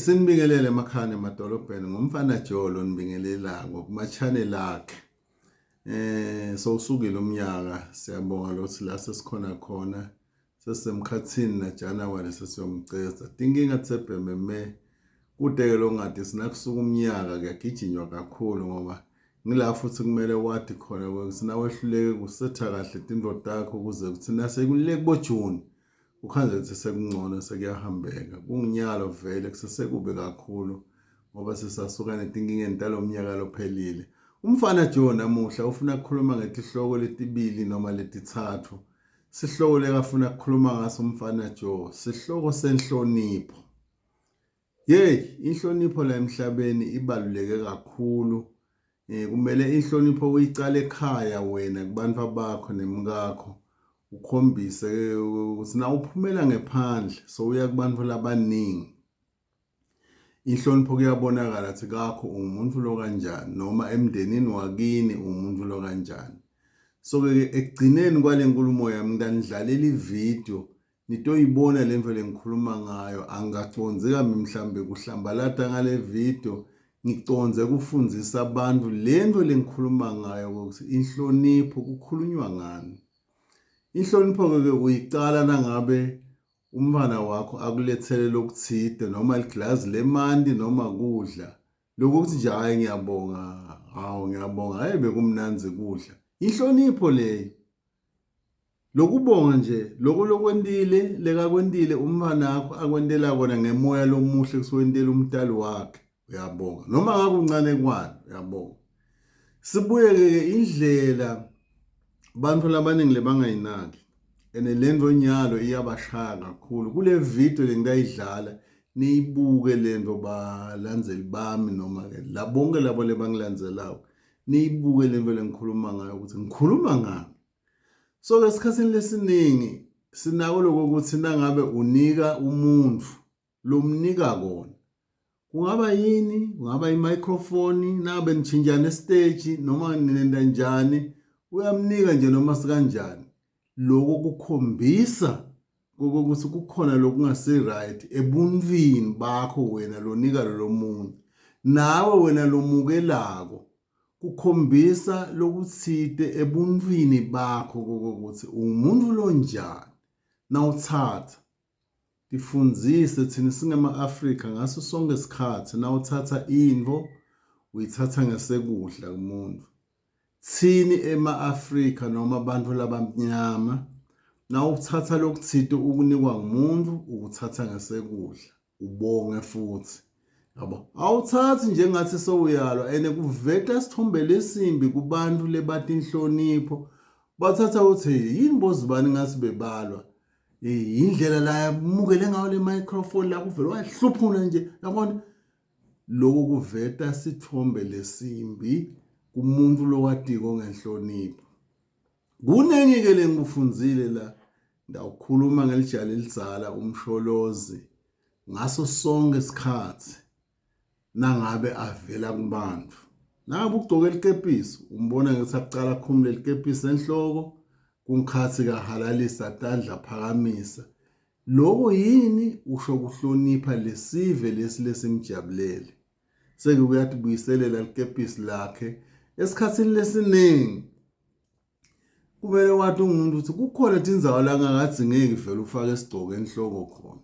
Sinibingelele emakhaya nemadolobheni ngumfana Joe lonibingelelako kuma-channel akhe. Eh sowusukile umnyaka siyabonga lokuthi la sesikhona khona sesisemkhathini na January sesiyomceza. Tinkinga tsebhememe kude-ke lokungadi sinakusuka umnyaka kuyagijinywa kakhulu ngoba ngila futhi kumele wati khona ukuthi nawehluleke kusetha kahle tintfo takho kuze kuthi nasekule kubo-June Kukhanze ukuthi sekungcono sekuyahambeka. Kunginyalo vele kusesekubi kakhulu ngoba sisasuka netinkingeni talo mnyaka lophelile. Umfana Joe namuhla ufuna kukhuluma ngetihloko letibili noma letitsatfu. Sihloko lekafuna kukhuluma ngaso umfana Joe sihloko senhlonipho. Yeyi, inhlonipho la emhlabeni ibaluleke kakhulu. Eh, kumele inhlonipho uyicale ekhaya wena kubantu bakho nemkakho ukhombise ukuthi na uphumela ngephandle sowuya kubantu labaningi inhlonipho kuyabonakala ukuthi kakho ungumuntu lo kanjani noma emndenini wakini ungumuntu lo kanjani so ke ekugcineni kwale nkulumo yami ngitanidlalela ividiyo Nitoyibona lentfo lengikhuluma ngayo angikacondzi kami mhlambe kuhlambalata ngale video ngicondze kufundzisa abantu lentfo lengikhuluma ngayo ukuthi inhlonipho kukhulunywa ngani. Inhlonipho ke uyicala nangabe umntfwana wakho akulethele lokutsite noma ligilazi lemanti noma kudla lokho ukuthi nje hhayi ngiyabonga hawu ngiyabonga hhayi bekumnandzi kudla inhlonipho leyo Lokubonga nje loko lokwentile lekakwentile umntfwanakho akwentela kona ngemoya lomuhle kusuwentela umtali wakhe uyabonga noma ngakuncane kwani uyabonga sibuye-ke ke indlela bantfu labaningi lebangayinaki and lento nyalo iyabashaya kakhulu kule video lengitayidlala niyibuke lento balandzeli bami noma ke labonke labo lebangilandzelako niyibuke lento lengikhuluma ngayo ukuthi ngikhuluma ngani So ke esikhathini lesiningi sinako lokho ukuthi nangabe unika umuntu lomnika kona kungaba yini kungaba i-microphone nangabe nitshintshana esiteji noma nenda njani uyamnika nje noma sikanjani lokho kukhombisa kokuthi kukhona lokungasi-right ebuntwini bakho wena lonika lolo munye nawe wena lomukelako Kukhombisa lokutsite ebuntfwini bakho kokuthi ungumuntu lonjani nawutsatsa. Tifundzise tsine singema-Afrika ngaso sonke sikhatsi nawutsatsa intfo uyitsatsa ngesekudla kumuntu. Tsini ema-Afrika noma bantfu labamnyama nawutsatsa lokutsite ukunikwa ngumuntu ukutsatsa ngesekudla. ubonge futhi yabo awuthathi njengathi sowuyalwa and kuveta sithombe lesimbi kubantu lebati inhlonipho bathatha ukuthi yini bozibani ngathi bebalwa indlela la yamukele ngayo le microphone la kuvele wahluphuna nje yabona lokho kuveta sithombe lesimbi kumuntu lowatiko ngenhlonipho Kuningi-ke lengikufundzile la ndawukhuluma ngelijali elidzala umsholozi ngaso sonke isikhathi nangabe avela kubantu nangabe ugcoke likepisi umbona ngethi akucala akhumule likepisi enhloko kungikhathi kahalalisa tandla phakamisa lokho yini usho kuhlonipha lesive lesi lesimjabulele seke kuyatibuyiselela likepisi lakhe esikhathini lesiningi kumele wathi umuntu ukuthi kukhona tindzawo la ngakadzingeki vele ufake isigcoko enhloko khona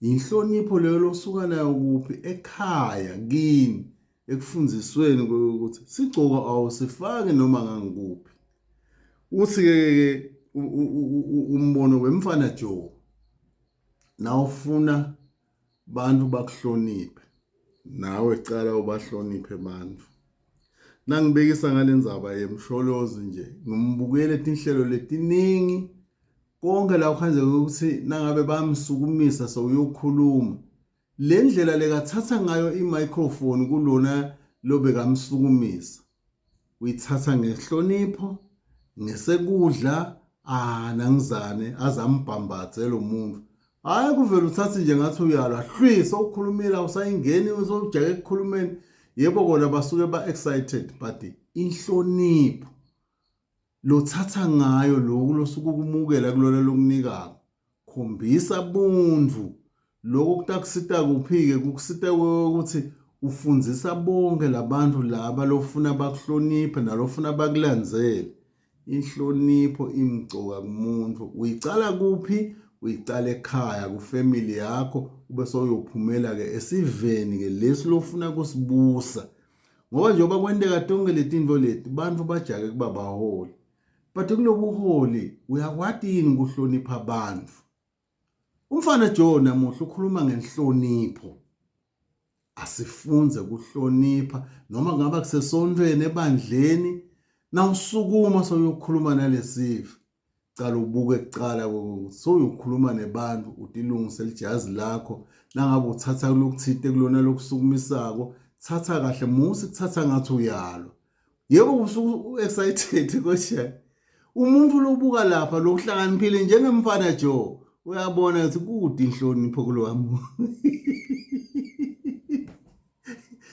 inhlonipho leyo losuka nayo kuphi ekhaya kini ekufundzisweni ukuthi sigcoko awusifaki noma ngangikuphi uthi ke ke umbono wemfana Joe nawufuna Bantu bakuhloniphe nawe cala ubahloniphe bantu. Nangibekisa ngale ndzaba yemsholozi nje ngimbukele tinhlelo letiningi konke la kuhanjeke ukuthi nangabe bamsukumisa sewuyokhuluma le ndlela lekathatha ngayo i-microphone kulona lobekamsukumisa uyithatha ngehlonipho ngesekudla ah nangizane azambhambadze lo muntu hayi kuvele uthathe nje ngathi uyalwa hlwi sowukhulumile awusayingeni usowujake ekukhulumeni yebo kona basuke ba-excited but inhlonipho lothatha ngayo loku losuke ukumukela kulona lokunikako khombisa buntu Lokho kutakusita kuphi-ke? Kukusita ukuthi ufundzisa bonke labantu laba lofuna bakuhloniphe nalofuna bakulandzele. Inhlonipho imcoka kumuntu. Uyicala kuphi? Uyicala ekhaya kufamily yakho ube sewuyophumela-ke esiveni-ke lesi lofuna kusibusa. Ngoba njengoba kwenteka tonke letintfo leti, bantfu bajake kuba baholi. But kulobuholi uyakwati yini kuhlonipha bantfu? Umfana Joe namuhla ukhuluma ngenhlonipho. Asifunze kuhlonipha noma kungaba kusesontfweni ebandleni nawusukuma soyokhuluma nalesive. Cala ubuke kucala soyokhuluma nebantu utilungise lijazi lakho nangabe uthatha lokuthite kulona lokusukumisako thatha kahle musi kuthatha ngathi uyalwa. Yebo usuke excited kodwa umuntu lobuka lapha lokuhlakaniphile njengemfana Joe uyabona ukuthi kude inhlonipho kulowa muntu.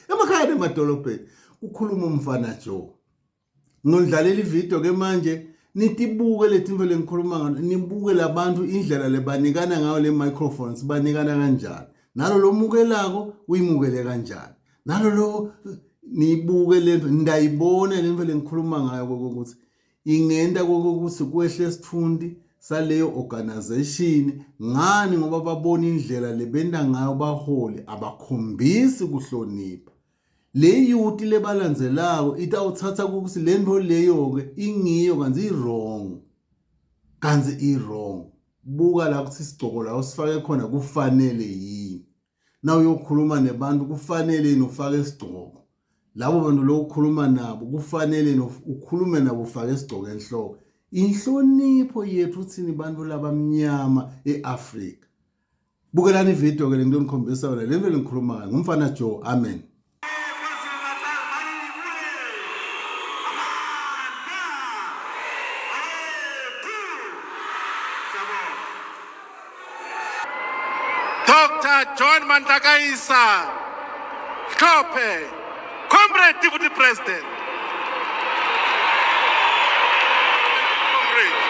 Emakhaya nemadolobheni kukhuluma umfana Joe. Ngondlalela ivideo ke manje nitibuke letinto lengikhuluma ngayo nibuke labantu indlela lebanikana ngayo le microphones banikana kanjani nalo lomukelako uyimukele kanjani nalo lo niyibuke lento ndayibona lento lengikhuluma ngayo kokuthi ingenta kokuthi kwehle isithunti saleyo organization ngani ngoba babona indlela lebenta ngayo baholi abakhombisi kuhlonipha le yuti lebalandzelako itawuthatha ukuthi le nto leyo-ke ingiyo kanti i-wrong kanti i-wrong buka la ukuthi isigcoko la usifake khona kufanele yini na uyokhuluma nebantu kufanele yini ufake isigcoko labo bantu lokukhuluma nabo kufanele yini ukhulume nabo ufake isigcoko enhloko inhlonipho yethu thini bantu labamnyama e-Afrika bukelani ividiyo ke lento engikhombisa yona lento engikhuluma ngayo ngumfana Joe amen Dr. John Mandlakaisa Hlophe, Comrade Deputy President. Comrade.